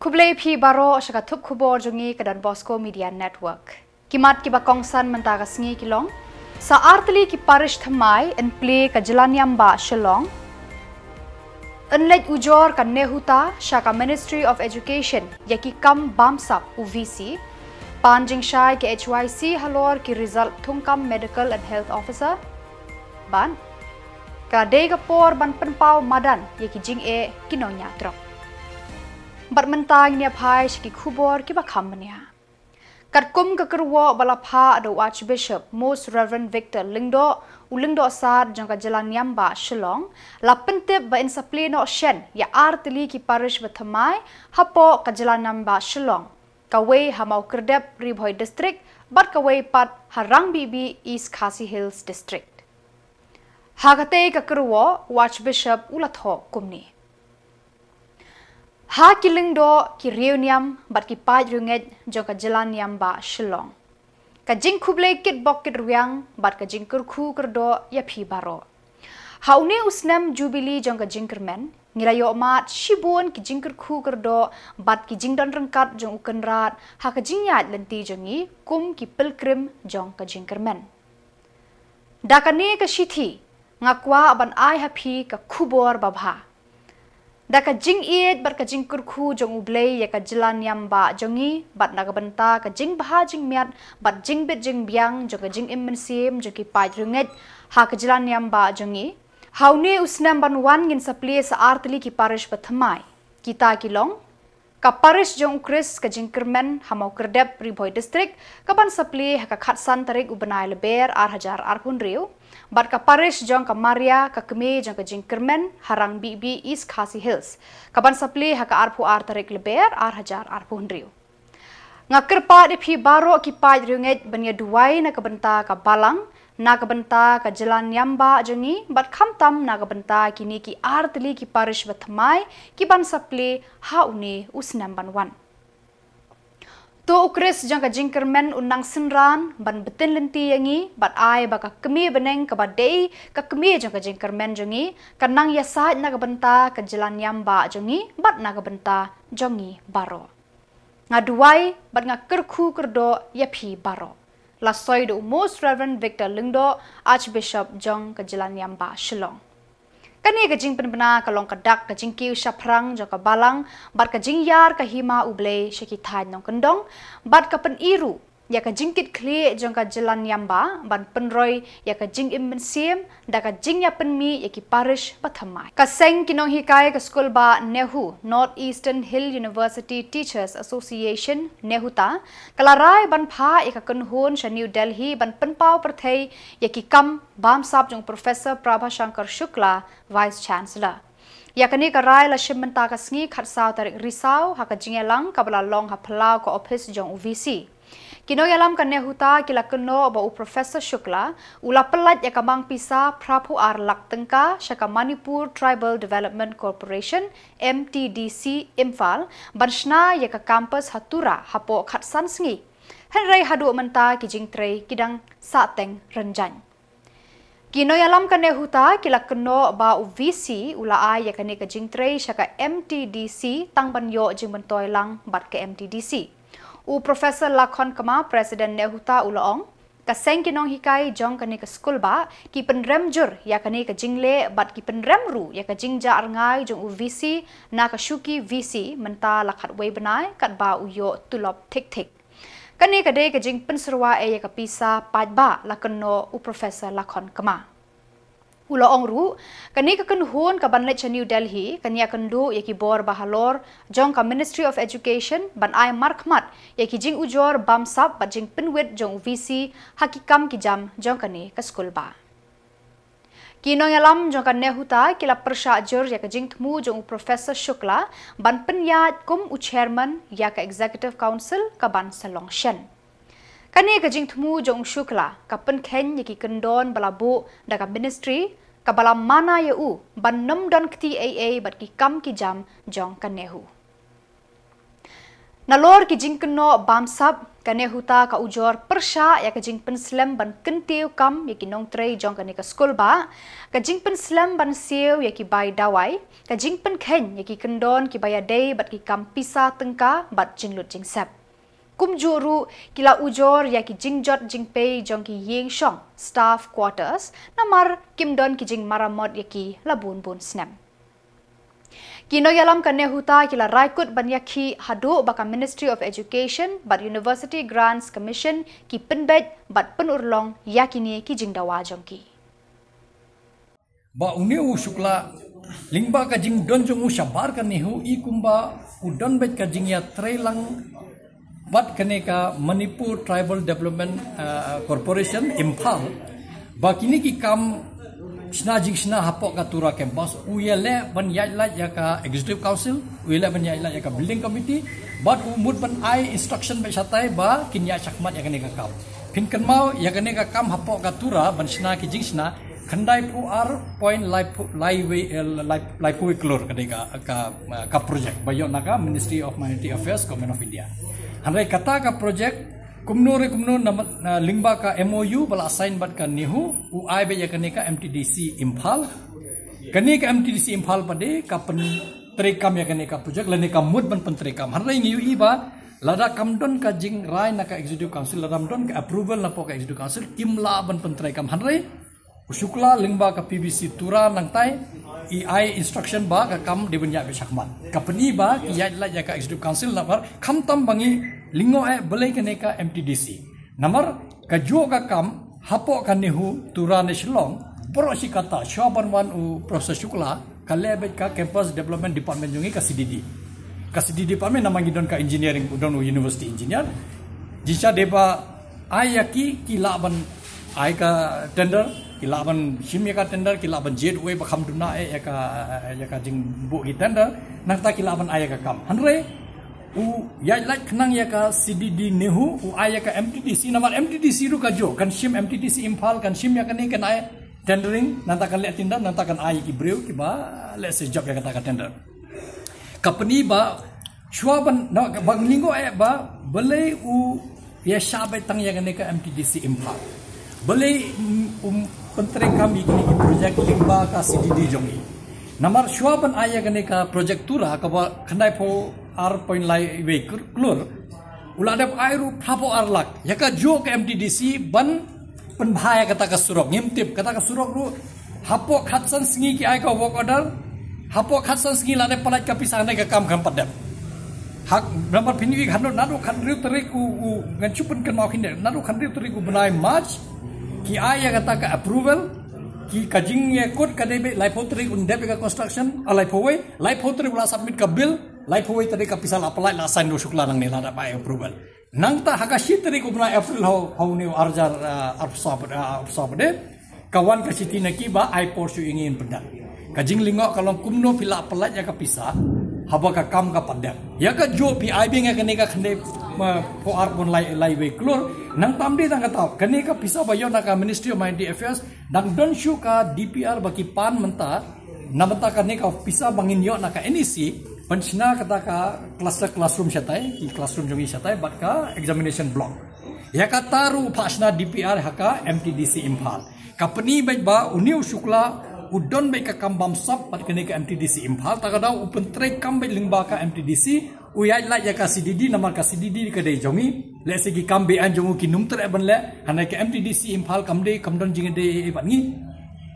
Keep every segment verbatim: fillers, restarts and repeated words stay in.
Khublei phi baroh sha ka thup khubor jong ngi ka Don Bosco Media Network. Ki mat kiba kongsan mynta ka sngi ki long: sa artylli ki parish thymmai yn plie ka jylla niam bah Shillong. Yn leit ujor ka NEHUTA sha ka Ministry of Education ïa ki kam bamsap u VC. Pan jingshai ka HYC halor ki result thungkam Medical and Health Officer. Bad ka dei ka por ban pynpaw madan ïa ki jingeh ki nongñiah drok. Bad mynta ngin ïa phai sha ki khubor kiba kham bniah. Katkum ka kyrwoh ba la phah da u Archbishop Most Reverend Victor Lyngdoh, u Lyngdoh Sad jong ka jylla niam bah Shillong, la pyntip ba yn sa plie noh shen ïa artylli ki parish ba thymmai hapoh ka jylla niam bah Shillong, kawei ha Mawkyrdep, Ri Bhoi District, bad kawei pat ha Rangbihbih, East Khasi Hills District. Ha katei ka kyrwoh u Archbishop u la thoh kumne: Ha ki lyngdoh, ki riewniam bad ki paid riewngeit jong ka jylla niam bah Shillong, ka jingkhublei kitbok kitrwiang bad ka jingkyrkhu kyrdoh ïa phi baroh. Ha une u snem Jubilee jong ka jingkyrmen, ngi la ïoh mad shibun ki jingkyrkhu kyrdoh bad ki jingdon ryngkat jong u Kynrad ha ka jingïaid lynti jong ngi kum ki pilgrim jong ka jingkyrmen. Da kane ka shithi, nga kwah ban ai ha phi ka khubor babha. Da ka jingïeit bad ka jingkyrkhu jong U Blei ïa ka jylla niam bah jong ngi, bad na ka bynta ka jingbha jingmiat bad jingbit jingbiang jong ka jingim mynsiem jong ki paid riewngeit ha ka jylla niam bah jong ngi, ha une u snem ban wan ngin sa plie sa artylli ki parish ba thymmai. Kita ki long: ka parish jong U Khrist ka Jingkyrmen ha Mawkyrdep, Ri Bhoi District, ka ban sa plie ha ka khatsan tarik u bnai Lber ar hajar arphew hynriew, bad ka parish jong ka Maria ka Kmie jong ka Jingkyrmen ha Rangbihbih, East Khasi Hills, ka ban sa plie ha ka arphew ar tarik Lber ar hajar arphew hynriew. Nga kyrpad ïa phi baroh ki paid riewngeit ban ïa duwai na ka bynta ka balang, na ka bynta ka jylla niam bah jong ngi, bad khamtam na ka bynta kine ki artylli ki parish ba thymmai ki ban sa plie ha une u snem ban wan. To U Khrist jong ka Jingkyrmen un nang synran ban btin lynti ïa ngi, bad ai ba ka Kmie bneng kaba dei ka Kmie jong ka Jingkyrmen jong ngi kan nang ïasaid na ka bynta ka jylla niam bah jong ngi bad na ka bynta jong ngi baroh. Nga duwai bad nga kyrkhu kyrdoh ïa phi baroh. La soi da u Most Reverend Victor Lyngdoh, Archbishop jong ka jylla niam bah Shillong. Kane ka jingpynbna ka long ka dak ka jingkiew shaphrang jong ka balang bad ka jingïar ka hima U Blei sha ki thaiñ nongkyndong, bad ka pyni ruh ïa ka jingkitkhlieh jong ka jylla niam bah ban pynroi ïa ka jingim mynsiem da ka jingïapynmih ïa ki parish ba thymmai. Ka seng ki nonghikai ka skulbah NEHU, North Eastern Hill University Teachers Association, NEHUTA, ka la rai ban phah ïa ka kynhun sha New Delhi ban pynpaw pyrthei ïa ki kam bamsap jong u Professor Prabha Shankar Shukla, Vice Chancellor. Ïa kane ka rai la shim mynta ka sngi khatsaw tarik Risaw ha ka jingïalang kaba la long ha phyllaw ka ophis jong u VC. Ki nongïalam ka NEHUTA ki la kynnoh ba u Professor Shukla u la pyllait ïa ka mang pisa phraphew ar lak tyngka sha ka Manipur Tribal Development Corporation, MTDC, Imphal, ban shna ïa ka campus ha Tura hapoh khatsan sngi. Hynrei haduh mynta ki jingtrei ki dang sahteng rynjang. Ki nongïalam ka NEHUTA ki la kynnoh ba u VC u la ai ïa kane ka jingtrei sha ka MTDC tang ban ïoh jingmyntoi lang bad ka MTDC. U Professor Lakhon Kma, President NEHUTA, u la ong, ka seng ki nonghikai jong kane ka skulbah ki pynrem jur ïa kane ka jingleh bad ki pynrem ruh ïa ka jingjah rngai jong u VC na ka shuki VC mynta la khatwei bnai katba u ïoh tulop thik thik. Kane ka dei ka jingpynsyrwa ei ïa ka pisa paidbah, la kynnoh u Professor Lakhon Kma. U la ong ruh, kane ka kynhun ka ban leit sha New Delhi kan ïakynduh ïa ki bor ba halor jong ka Ministry of Education ban ai markhmat ïa ki jingujor bamsap bad jingpynwit jong u VC ha ki kam ki jam jong kane ka skulbah. Ki nongïalam jong ka NEHUTA ki la pyrshah jur ïa ka jingthmu jong u Professor Shukla ban pynïaid kum u Chairman ïa ka Executive Council ka ban sa long shen. Kane ka jingthmu jong u Shukla ka pynkheiñ ïa ki kyndon ba la buh da ka Ministry kaba la mana ïa u ban nym don kti ei ei bad ki kam ki jam jong ka NEHU. Nalor ki jingkynnoh bamsap, ka NEHUTA ka ujor pyrshah ïa ka jingpynslem ban kyntiew kam ïa ki nongtrei jong kane ka skul ba, ka jingpynslem ban siew ïa ki bai dawai, ka jingpynkheiñ ïa ki kyndon kiba ïadei bad ki kam pisa tyngka bad jinglut jingsep. Kumjuh ruh ki la ujor ïa ki jingjot jingpei jong ki ïing shong, staff quarters, namar kim don ki jingmaramot ïa ki la bun bun snem. Ki nongïalam ka NEHUTA ki la rai kut ban ïakhih haduh ba ka Ministry of Education bad University Grants Commission ki pynbeit bad pynurlong ïa kine ki jingdawa jong ki. Ba une u Shukla, lyngba ka jingdon jong u shabar ka NEHU, i kumba u don beit ka jingïatreilang bad kane ka Manipur Tribal Development, uh, Corporation, Imphal, ba kine ki kam shna jingshna hapoh ka Tura campus, u ïaleh ban ïaid lait ïa ka Executive Council, u ïaleh ban ïaid lait ïa ka Building Committee, bad u mut ban ai instruction bad shatai ba kin ïaid shakhmat ïa kane ka kam. Phin kynmaw ïa kane ka kam hapoh ka Tura ban shna ki jingshna, khyndai phew ar point lai phew, lai wei, eh, lai, lai phew wei klur ka dei ka, ka, ka project ba ïoh na ka Ministry of Minority Affairs, Government of India. Hynrei kata ka project, kumno re kumno, na, na lyngba ka MOU ba la sign bad ka NEHU, u ai beit ïa kane ka MTDC Imphal. Kane ka MTDC Imphal pat de ka pyntreikam ïa kane ka project, lane ka mut ban pyntreikam. Hynrei ngi ïohi ba lada kam don ka jingrai na ka Executive Council, lada kam don ka approval napoh ka Executive Council, kim lah ban pyntreikam. Hynrei u Shukla lyngba ka PVC Tura nangtai, i ai instruction ba ka kam dei ban ïaid beit shakhmat. Ka pyni ba ki ïaid lait ïa ka Executive Council, namar khamtam ba ngi lyngngoh eh balei kane ka MTDC. Namar kajuh ka kam hapoh ka NEHU Tura ne Shillong, baroh shi katta, shuwa ban wan u Professor Shukla, ka leh beit ka Campus Development Department jong ngi, ka CDD. Ka CDD Department namar ngi don ka engineering, u don u university engineer. Jingshisha dei ba ai ïa ki, ki lah ban ai ka tender, ki lah ban shim ïa ka tender, ki lah ban jied uwei ba kham duna eh ïa ka, ïa ka jingbuh ki tender, nangta ki lah ban ai ïa ka kam. Hynrei u ïaid lait khnang ïa ka CDD NEHU, u ai ïa ka MTDC, namar MTDC ruh kajuh, kan shim MTDC Imphal, kan shim ïa kane, kan ai tendering, nangta kan leh tender, nangta kan ai ïa ki briew kiba leh se jop ïa kata ka tender. Ka pyni ba shuwa ban, na, ba ngi lyngngoh eh ba balei u ïa shah beit tang ïa kane ka MTDC Imphal. Balei, mm, um pyntreikam ïa kine ki project lyngba ka CDD jong ngi. Namar shuwa ban ai ïa kane ka project Tura kaba khyndai phew ar point lai wei klur, u la dep ai ruh phra phew ar lak ïa kajuh ka MTDC ban pynbha ïa kata ka surok. Ngim tip, kata ka surok ruh hapoh khatsan sngi ki ai ka work order, hapoh khatsan sngi la dep pyllait ka pisa, hynrei ka kam kam pat dep. Hak, namar phin ïohi, naduh, naduh khathynriew tarik u, u, ngan shu pynkynmaw khyndiat, naduh khathynriew tarik u bnai March, ki ai ïa kata ka approval, ki, ka jingïakut ka dei beit laiphew tarik un dep ïa ka construction, ah, laiphew wei, laiphew tarik u la submit ka bill, laiphew wei tarik ka pisa la pyllait, la sign da u Shukla nangne, la dep ai approval. Nangta ha ka shi tarik u bnai April ha u, ha une u arhajar, ah, arphew saw pat, ah, arphew saw pat de, ka wan ka shithi na ki ba ai por shuh ïa ngi ban pyndat. Ka jinglyngngoh ka long kumno phi lah pyllait ïa ka pisa haba ka kam ka pat dep. Ïa kajuh phi ai biang ïa kane ka khyndai, ma, phew ar point lai, lai wei klur, nangta ym dei tang kata, kane ka pisa ba ïoh na ka Ministry of Minority Affairs, dang don shuh ka DPR ba ki pan mynta, na bynta kane ka pisa ba ngin ïoh na ka NEC, ban shna kata ka cluster classroom shatai, ki classroom jong ngi shatai, bad ka examination block. Ïa kata ruh phah shna DPR ha ka MTDC Imphal. Ka pyni beit ba une u Shukla u don beit ka kam bamsap bad kane ka MTDC Imphal, ta ka daw u pyntreikam beit lyngba ka MTDC, u ïaid lait ïa ka CDD, namar ka CDD ka dei jong ngi. Lehse ki kam beaiñ jong u kin ym treh ban leh, hynrei ka MTDC Imphal kam dei, kam don jingïadei ei ei bad ngi.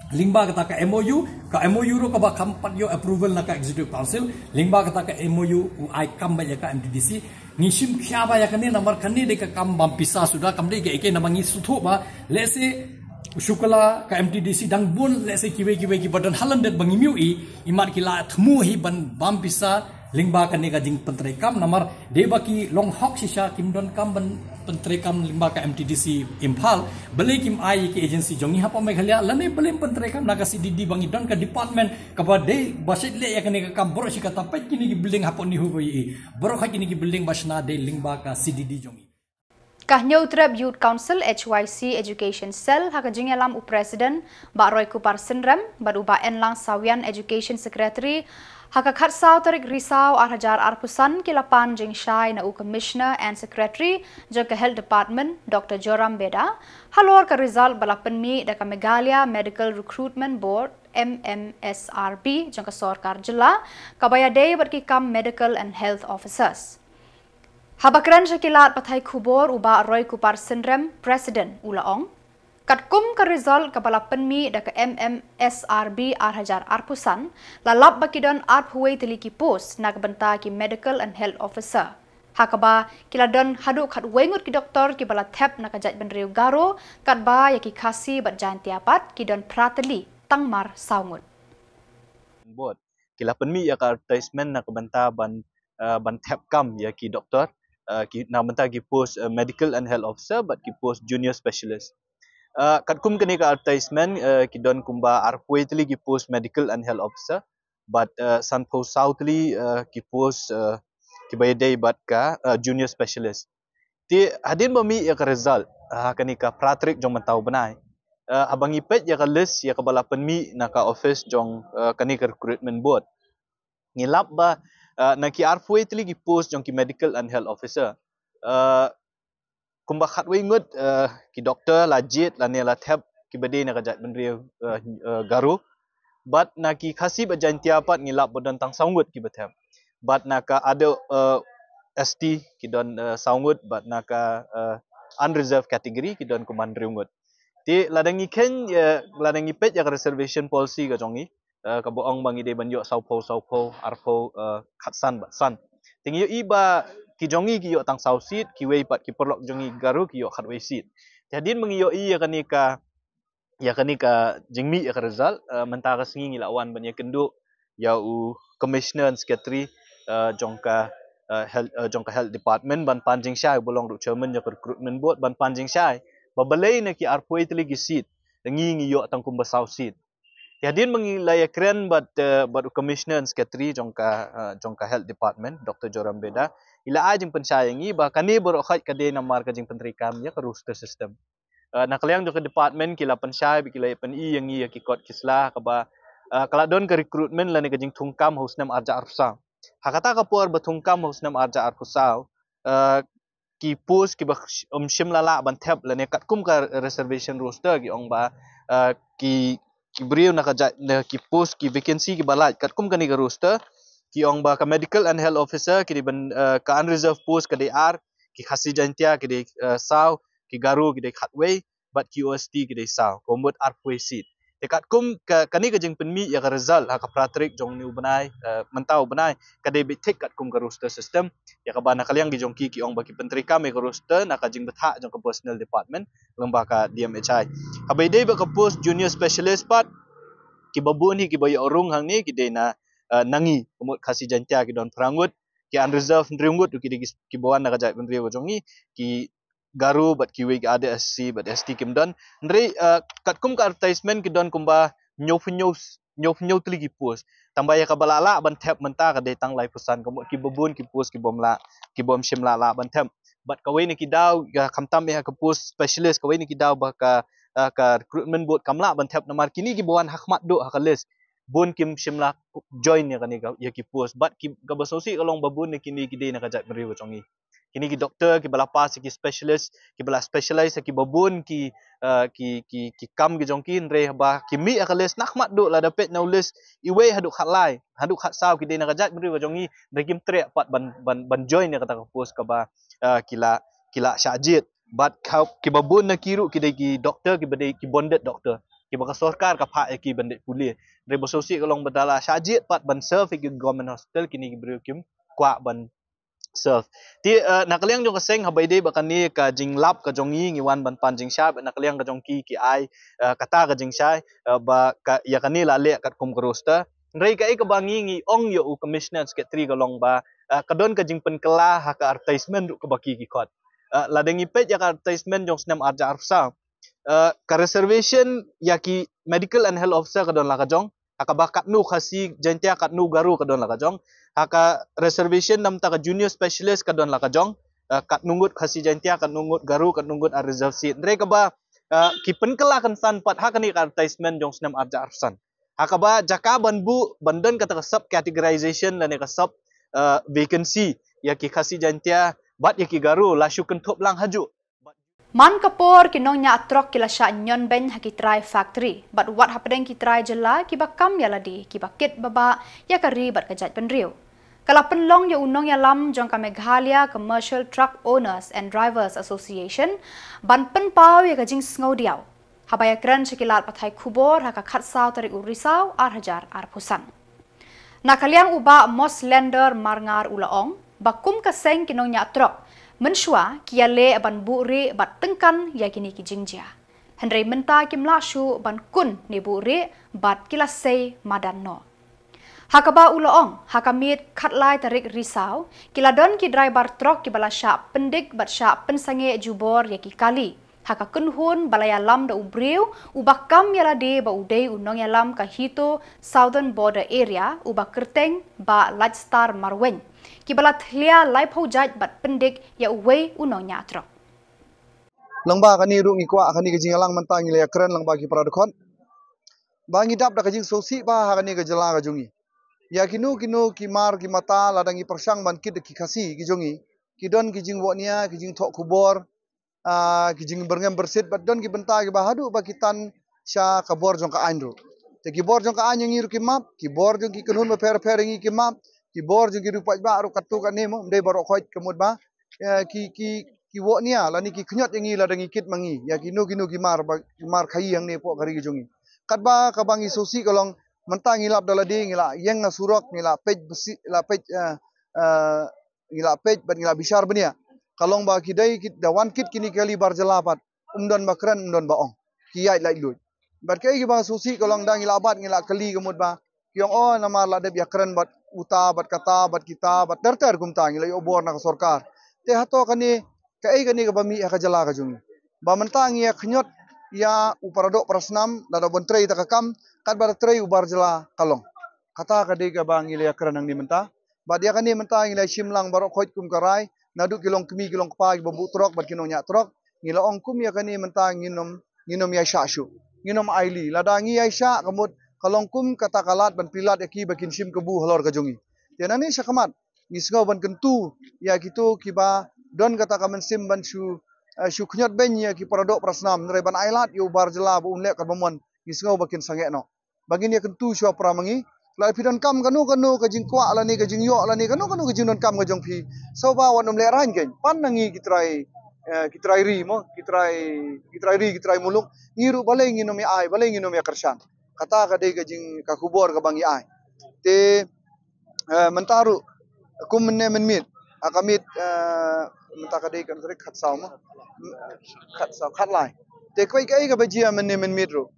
Lyngba kata ka MOU, ka MOU ruh kaba kham pat ïoh approval na ka Executive Council, lyngba kata ka MOU u ai kam beit ïa ka MTDC. Ngi shim khia ba ïa kane namar kane dei ka kam bam pisa suda, kam dei kaei kaei, namar ngi sngewthuh ba lehse u Shukla, ka MTDC dang bun, lehse kiwei kiwei kiba don ha lyndet ba ngim ïohi, imat ki la thmu hi ban bam pisa lyngba kane ka jingpyntreikam, namar dei ba ki long hok shisha, kim donkam ban pyntreikam lyngba ka MTDC Imphal. Balei kim ai ïa ki agency jong ngi hapoh Meghalaya, lane balei ym pyntreikam na ka CDD ba ngi don ka department kaba dei ba shait leh ïa kane ka kam. Baroh shi katta, peit kine ki building hapoh NEHU ba ïohi, baroh kine ki building ba shna dei lyngba ka CDD jong ngi. Ka Hynñiewtrep Youth Council, HYC Education Cell, ha ka jingïalam u President, Bah Roykupar Synrem, bad u Bah Enlang Sawian, Education Secretary, Ha ka khatsaw tarik Risaw arhajar arphew san ki la pan jingshai na u Commissioner and Secretary jong ka Health Department, Doctor Joram Beda, halor ka result ba la pynmih da ka Meghalaya Medical Recruitment Board, M M S R B, jong ka sorkar jylla, kaba ïadei bad ki kam Medical and Health Officers. Haba kren sha ki lad pathai khubor, u Bah Roykupar Synrem, President, u la ong, katkum ka result kaba la pynmih da ka M M S R B arhajar arphew san, la lap ba ki don arphew wei tylli ki post na ka bynta ki Medical and Health Officer. Ha kaba ki la don haduh khatwei ngut ki doktor kiba la thep na ka jaitbynriew Garo, katba ïa ki Khasi bad Jaintia pat ki don phra tylli, tang mar saw ngut. Board, ki la pynmih ïa ka advertisement na ka bynta ban, uh, ban thep kam ïa ki doktor, uh, ki, na ka bynta ki post, uh, Medical and Health Officer bad ki post Junior Specialist. Uh, katkum kane ka advertisement, uh, ki don kumba arphew wei tylli ki post Medical and Health Officer bad, uh, sanphew saw tylli, uh, ki post, uh, kiba ïadei bad ka, uh, Junior Specialist. Te hadien ba mih ïa ka result, uh, ha kane ka phra tarik jong mynta u bnai, uh, haba ngi peit ïa ka list ïa kaba la pynmih na ka office jong, uh, kane ka Recruitment Board, ngi lap ba, uh, na ki arphew wei tylli ki post jong ki Medical and Health Officer, uh, kumba khatwei ngut, uh, ki doktor la jied lane la thep kiba dei na ka jaitbynriew, uh, uh, Garo. Bad na ki Khasi bad Jaintia pat ngi lap ba don tang saw ngut kiba thep. Bad na ka other, uh, S T ki don, uh, saw ngut, bad na ka, uh, unreserved category ki don kumba hynriew ngut. Te lada ngi kheiñ, uh, lada ngi peit ïa ka reservation policy ka jong ngi, uh, kaba ong ba ngi dei ban ïoh sawphew sawphew, arphew, uh, khatsan bad san. Te ngi ïohi ba ki jong ngi ki ïoh tang saw seat, kiwei pat ki paralok jong ngi Garo ki ïoh khatwei seat. Te hadien ba ngi ïohi ïa kane ka, ïa kane ka jingmih ïa ka result, uh, mynta ka sngi ngi la wan ban ïakynduh ïa u Commissioner and Secretary, uh, jong ka, uh, health, uh, jong ka Health Department ban pan jingshai, ba long ruh Chairman jong ka Recruitment Board, ban pan jingshai ba balei na ki arphew wei tylli ki seat ngi, ngi ïoh tang kumba saw seat. Te hadien ba ngi la ïakren bad, uh, bad u Commissioner and Secretary jong ka, uh, jong ka Health Department, Doctor Joram Beda, i la ai jingpynshai ïa ngi ba kane baroh khoit ka dei namar ka jingpyntreikam ïa ka roster system. Uh, na ka liang jong ka department ki la pynshai bad ki la pyni ïa ngi ïa ki kot ki sla kaba, uh, ka la don ka recruitment lane ka jingthung kam ha u snem arhajar arphew saw. Ha kata ka por ba thung kam ha u snem arhajar arphew saw, uh, ki post kiba sh-, ym shym la lah ban thep lane katkum ka reservation roster ki ong ba, uh, ki, ki briew na ka jait, na ki post, ki vacancy kiba lait katkum kane ka roster, ki ong ba ka Medical and Health Officer ki dei ban, uh, ka unreserved post ka dei ar, ki Khasi Jaintia ki dei, uh, saw, ki Garo ki dei khatwei, bad ki O S T ki dei saw, ka mut arphew wei seat. Te katkum ka, kane ka jingpynmih ïa ka result ha ka phra tarik jong une u bnai, uh, mynta u bnai, ka dei beit thik katkum ka roster system. Ïa kaba na ka liang ki jong ki ki ong ba ki pyntreikam ïa ka roster na ka jingbthah jong ka Personnel Department lyngba ka D M H I. Haba ïadei bad ka post Junior Specialist pat, kiba bun hi kiba ïoh rung hangne ki dei na, uh, na ngi, ka mut Khasi Jaintia ki don phra ngut, ki unreserved hynriew ngut, ki dei ki, kiba wan na ka jaitbynriew jong ngi, ki Garo bad kiwei ki other S C bad S T kim don. Hynrei, uh, katkum ka advertisement ki don kumba hynñiewphew hynñiew, hynñiewphew hynñiew tylli ki post. Tangba ïa kaba la lah ban thep mynta ka dei tang laiphew san, ka mut kiba bun ki post kibym lah, kibym shym la lah ban thep. Bad kawei na ki daw, ïa, khamtam ïa ka post specialist, kawei na ki daw ba ka, uh, ka recruitment board kam lah ban thep namar kine kiba wan ha khmat duh ha ka list, bun kim shym la join ïa kane ka, ïa ki post. Bad ki, kaba sngewsih ka long ba bun na kine ki dei na ka jaitbynriew ka jong ngi. Kine ki doktor kiba la pass ïa ki specialist, kiba la specialize ïa kiba bun ki, uh, ki, ki, ki kam ki jong ki, hynrei haba ki mih ha ka list na khmat duh, lada peit na u list, iwei haduh khatlai, haduh khatsaw ki dei na ka jaitbynriew ka jong ngi, hynrei kim treh pat ban, ban, ban join ïa kata ka post kaba, uh, ki la, ki la shah jied. Bad ka, kiba bun na ki ruh ki dei ki doktor kiba dei ki bonded doktor, kiba ka sorkar ka phah ïa ki ban dei pule. Hynrei ba sngewsih ka long ba da la shah jied pat ban serve ïa ki government hospital, kine ki briew kim kwah ban serve. Te, uh, na ka liang jong ka seng, haba ïadei bad kane ka jinglap ka jong ngi, ngi wan ban pan jingshai, na ka liang ka jong ki ki ai, uh, kata ka jingshai, uh, ba ka, ïa kane la leh katkum ka roster. Hynrei kaei kaba ngi, ngi ong ïa u Commissioner and Secretary ka long ba, uh, ka don ka jingpynkylla ha ka advertisement ruh kaba ki ki khot. Uh, lada ngi peit ïa ka advertisement jong snem arhajar arphew saw, uh, ka reservation ïa ki Medical and Health Officer ka don la ka jong, ha kaba katno Khasi Jaintia, katno Garo ka don la ka jong. Ha ka reservation namar ka junior specialist ka don la ka jong, uh, katno ngut Khasi Jaintia, katno ngut Garo, katno ngut unreserved seat. Hynrei kaba, uh, ki pynkylla kynsan pat ha kane ka advertisement jong snem arhajar arphew san, Ha kaba jaka ban buh ban don kata ka sub categorization lane ka sub, eh, vacancy ïa ki Khasi Jaintia bad ïa ki Garo la shu kynthup lang hajuh. Man ka por ki nongñiah trok ki la shah ñion beiñ ha ki trai factory bad wat hapdeng ki trai jylla kiba kam ïa lade kiba kit babah ïa ka ri bad ka jaitbynriew. Ka la pynlong ïa u nongïalam jong ka Meghalaya Commercial Truck Owners and Drivers Association ban pynpaw ïa ka jingsngewdiaw. Haba ïakren sha ki lad pathai khubor ha ka khatsaw tarik u Risaw ar hajar arphew san. Na ka liang u Bah Moslender Marngar u la ong ba kum ka seng ki nongñiah trok, mynshuwa ki ïaleh ban buhrieh bad tyngkan ïa kine ki jingjia. Hynrei mynta kim lah shuh ban kun ne buhrieh bad ki la sei madan noh. Ha kaba u la ong, ha ka miet khatlai tarik Risaw, ki la don ki draibar trok kiba la shah pyndik bad shah pynsangeh jubor ïa ki kali. Ha ka kynhun ba la ïalam da u briew uba kam ïa lade ba u dei u nongïalam ka HITO Southern Border Area uba kyrteng Bah Lightstar Marwein, kiba la thlia laiphew jait bad pyndik ïa uwei u nongñiah trok. Lyngba kane ruh ngi kwah kane ka jingïalang mynta ngi la ïakren lyngba ki para dkhot ba ngi dap da ka jingsngewsih ba ha kane ka jylla ka jong ngi, ïa kino kino ki mar ki mata lada ngi pyrshang ban kit da ki Khasi ki jong ngi, ki don ki jingwohnia, ki jingthoh khubor, ah, ki jingbyrngem byrsit bad don ki bynta kiba haduh ba ki tan sha ka bor jong ka aiñ ruh. Te ki bor jong ka aiñ ïa ngi ruh ki map, ki bor jong ki kynhun bapher bapher ïa ngi ki map, ki bor jong ki riewpaidbah ruh katto katne mo, ym dei baroh khoit ka mut ba, eh, ki ki ki wohnia lane ki khñiot ïa ngi lada ngi kit ma ngi ïa kino kino ki mar ba, ki mar khaïi hangne hapoh ka ri ka jong ngi. Katba kaba ngi sngewsih ka long mynta ngi lap da lade ngi la ïeng ha surok, ngi la peit besi, la peit, eh, eh, ngi la peit bad ngi la bishar bniah. Ka long ba ki dei ki da wan kit kine ki kali bar jylla pat, ym don ba kren, ym don ba ong, ki ïaid laitluid. Bad kaei kaba sngewsih ka long da ngi la bat ngi la kylli ka mut ba ki ong, o, namar la dep ïakren bad uta bad kata bad kita bad ter ter kumta, ngi la ïoh bor na ka sorkar. Te hato kane, kaei kane kaba mih ha ka jylla ka jong ngi ba mynta ngi ïa khñiot ïa u paradoh parasnam lada ban trei ta ka kam katba da trei u bar jylla? Ka long kata ka dei kaba ngi la ïakren hangne mynta. Bad ïa kane mynta ngi la shim lang baroh khoit kum ka rai, naduh ki longkmie ki longkpa kiba buh trok bad ki nongñiah trok. Ngi la ong kum ïa kane mynta ngin ym, ngin ym ïaishah shuh, ngin ym ailad. Lada ngi ïaishah ka mut ka long kum kata ka lad ban plie lad ïa ki ba kin shim kabu halor ka jong ngi. Te nangne shakhmat ngi sngew ban kyntu ïa kito kiba don kata ka mynsiem ban shu, eh, shu khñiot beiñ ïa ki paradoh parasnam, hynrei ban ailad ïa u bar jylla ba un leh katba mon, ngi sngew ba kin sangeh noh. Ba ngin ïa kyntu shuwa para ma ngi, lada phi donkam kano kano ka jingkwah lane ka jingïoh lane kano kano ka jingdonkam ka jong phi, sngewbha wat nym lehraiñ kein, pan na ngi ki trai, eh, ki trai ri mo, ki trai, ki trai ri, ki trai muluk. Ngi ruh balei ngin ym ïa ai, balei ngin ym ïa kyrshan? Kata ka dei ka jing, ka khubor kaba ngi ai. Te, eh, mynta ruh kum mynne mynmiet, ha ka miet, eh, mynta ka dei ka tarik khatsaw mo, khatsaw, khatlai. Te kaei kaei kaba jia mynne mynmiet ruh,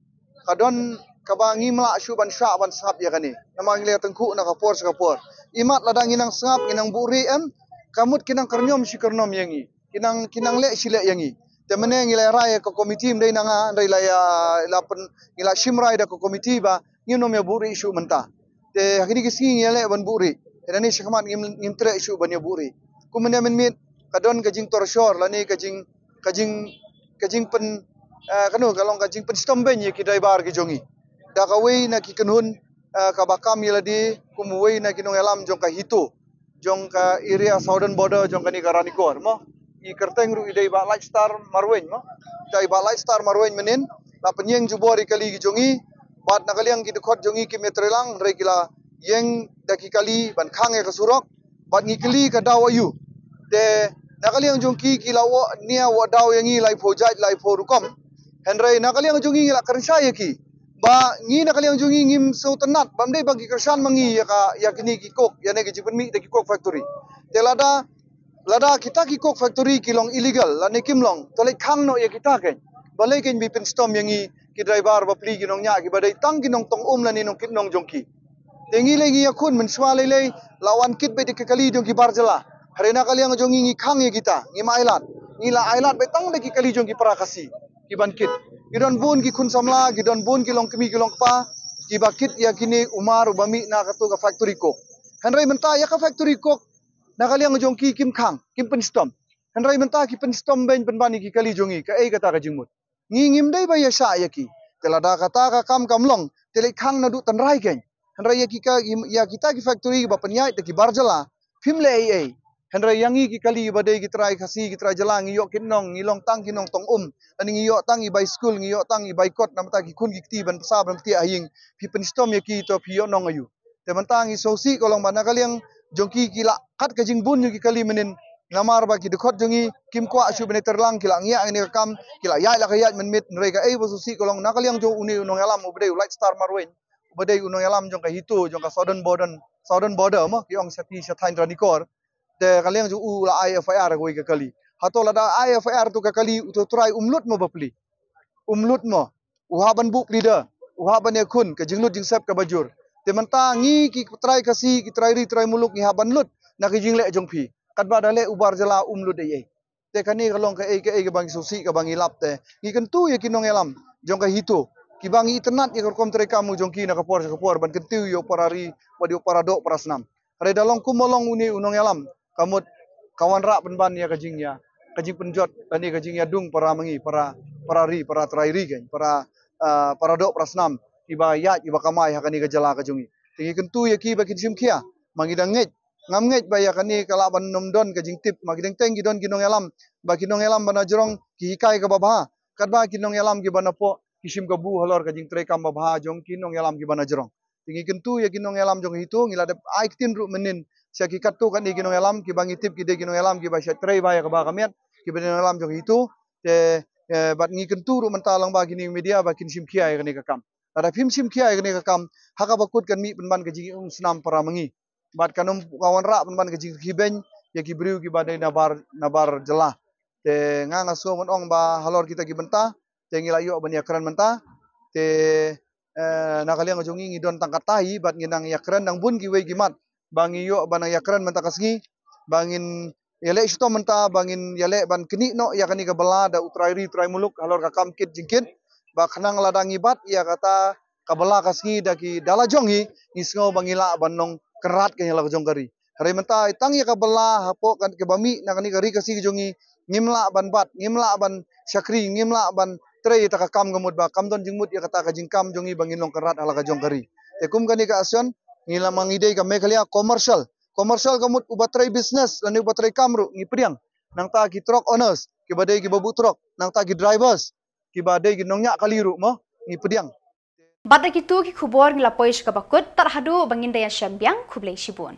ka don kaba ngim lah shuh ban shah ban sngap ïa kane. Namar ngi la tyngkhuh na ka por sha ka por. Imat lada ngi nang sngap, ngi nang buhrieh, em, ka mut ki nang kyrñiom shi kyrñiom ïa ngi, ki nang, ki nang leh shi leh ïa ngi. Te mynne ngi la rai ïa ka komiti, ym dei na nga, hynrei la ïa, la pyn, ngi la shim rai da ka komiti ba ngim nym ïa buhrieh shuh mynta. Te ha kine ki sngi ngi ïaleh ban buhrieh. Te nangne shakhmat ngim, ngim treh shuh ban ïa buhrieh. Kum mynne mynmiet ka don ka jingtor shor lane ka jing, ka jing, ka jingpyn, eh, kano ka long, ka jingpynshitom beiñ ïa ki draibar ki jong ngi da kawei na ki kynhun, eh, kaba kam ïa lade kum uwei na ki nongïalam jong ka HITO, jong ka area Southern Border jong kane ka Ranikor mo. I kyrteng ruh i dei Bah Lightstar Marwein mo. Te i Bah Lightstar Marwein mynnin la pynïeng jubor ïa ki kali ki jong ngi. Bad na ka liang ki dkhot jong ngi kim ïatreilang, hynrei ki la ïeng da ki kali ban khang ïa ka surok. Bad ngi kylli ka daw aïu. Te na ka liang jong ki, ki la wad nia, wad daw ïa ngi laiphew jait, laiphew rukom. Hynrei na ka liang jong ngi ngi la kren shai ïa ki ba ngi na ka liang jong ngi ngim sngewtynnat, ba ym dei ba ki kyrshan ma ngi ïa ka, ïa kine ki coke, ïa kine ki jingpynmih da ki coke factory. Te lada, lada kita ki coke factory ki long illegal lane kim long, to leit khang noh ïa kita kein. Balei kein ba phi pynshitom ïa ngi ki draibar bapli, ki nongñiah kiba dei tang ki nongtong um lane nongkit nong jong ki. Te ngi lei ngi ïakhun mynshuwa lei lei la wan kit beit da ki kali jong ki bar jylla. Hynrei na ka liang jong ngi ngi khang ïa kita, ngim ailad. Ngi la ailad beit tang da ki kali jong ki para Khasi kiban kit. Ki don bun ki khun samla, ki don bun ki longkmie ki longkpa kiba kit ïa kine u mar uba mih na kato ka factory coke. Hynrei mynta ïa ka factory coke na ka liang jong ki kim khang, kim pynshitom. Hynrei mynta ki pynshitom beiñ pynban ïa ki kali jong ngi, kaei kata ka jingmut? Ngi ngim dei ba ïa shah ïa ki. Te lada kata ka kam kam long, te leit khang naduh tynrai kein. Hynrei ïa ki ka, ïa kita ki factory ba pynïaid da ki bar jylla, phim leh ei ei. Hynrei ïa ngi ki kali ba dei ki trai Khasi, ki trai jylla, ngi ïoh kit nong, ngi long tang ki nongtong um. Lane ngi ïoh tang i bai skul, ngi ïoh tang i bai kot, namar ta ki khun ki kti ban pynsa ban pyntiah ha ïing. Phi pynshitom ïa ki, to phi ïoh nong aïu? Te mynta ngi sngewsih ka long ba na ka liang jong ki, ki la kat ka jingbun jong ki kali mynnin. Namar ba ki dkhot jong ngi kim kwah shuh ban ïatrei lang, ki la ngiah ïa kane ka kam, ki la ïaid la ka ïaid mynmiet. Hynrei kaei ba sngewsih ka long, na ka liang jong une u nongïalam uba dei u Lightstar Marwein, uba dei u nongïalam jong ka HITO, jong ka Southern Border, Southern Border mo, ki ong sha ti sha thaiñ Ranikor. Te ka liang jong u la ai F I R ha kawei ka kali. Hato lada ai F I R to ka kali, uto u trai um lut mo ba plie? Um lut mo? U hap ban buh plie da, u hap ban ïakhun, ka jinglut jingsep kaba jur. Te mynta ngi ki trai Khasi, ki trai ri, trai muluk, ngi hap ban lut na ka jingleh jong phi. Katba da leh u bar jylla, um lut ei ei. Te kane ka long kaei kaei kaba ngi sngewsih, kaba ngi lap. Te ngi kyntu ïa ki nongïalam jong ka HITO, kiba ngi itynnad ïa ka rukom treikam jong ki na ka por sha ka por, ban kyntiew ïa u para ri bad ïa u para doh para snam. Hynrei da long kumba long une u nongïalam, ka mut ka wanrah pynban ïa ka jingïa, ka jingpynjot lane ka jingïadung para ma ngi, para, para ri, para trai ri kein, para, ah, para doh para snam, kiba ïaid, kiba kamai ha kane ka jylla ka jong ngi. Te ngi kyntu ïa ki ba kin shim khia, ma ngi dang ngeit, ngam ngeit ba ïa kane ka lah ban ym don ka jingtip, ma ki dang teng ki don ki nongïalam, ba ki nongïalam ba na jrong ki hikai kaba bha, katba ki nongïalam kiba na poh ki shim kabu halor ka jingtreikam ba bha jong ki nongïalam kiba na jrong. Te ngi kyntu ïa ki nongïalam jong HITO, ngi la dep ai ktien ruh mynnin sha ki katto katne ki nongïalam, kiba ngi tip ki dei ki nongïalam kiba shait trei bha ïa kaba ka miat, kiba dei nongïalam jong HITO. Te, eh, bad ngi kyntu ruh mynta lang ba kine media ba kin shim khia ïa kane ka kam. Lada phim shim khia ïa kane ka kam, ha kaba kut kan mih pynban ka jingïaung snam para ma ngi. Bad kan ym ka wanrah pynban ka jingkhibein ïa ki briew kiba dei na bar, na bar jylla. Te nga nga sngew ban ong ba halor kita ki bynta, te ngi la ïoh ban ïakren mynta. Te, eh, na ka liang jong ngi, ngi don tang katta hi, bad ngi nang ïakren nang bun kiwei ki mat ba ngi ïoh ban nang ïakren mynta ka sngi, ba ngin ïaleh shitom mynta, ba ngin ïaleh ban knieh noh ïa kane ka bylla da u trai ri trai muluk halor ka kam kit jingkit, ba khnang lada ngi bat ïa kata ka bylla ka sngi da ki, da la jong hi, ngi sngew ba ngi lah ban long kynrad ka ïa la ka jong ka ri. Hynrei mynta tang ïa ka bylla hapoh ka, kaba mih na kane ka ri Khasi ka jong ngi, ngim lah ban bat, ngim lah ban shakri, ngim lah ban trei ïa kata ka kam, ka mut ba kam don jingmut ïa kata ka jingkam jong ngi ba ngin long kynrad ha la ka jong ka ri. Te kum kane ka Action, ngi la, ma ngi dei ka Meghalaya Commercial. Commercial ka mut uba trei business lane uba trei kam ruh ngi pdiang. Nangta ki truck owners, kiba dei kiba buh truck, nangta ki drivers, kiba dei ki nongñiah kali ruh mo, ngi pdiang. Bad da kitu ki khubor ngi la poi sha kaba kut, tad haduh ba ngin da ïashem biang, khublei shibun.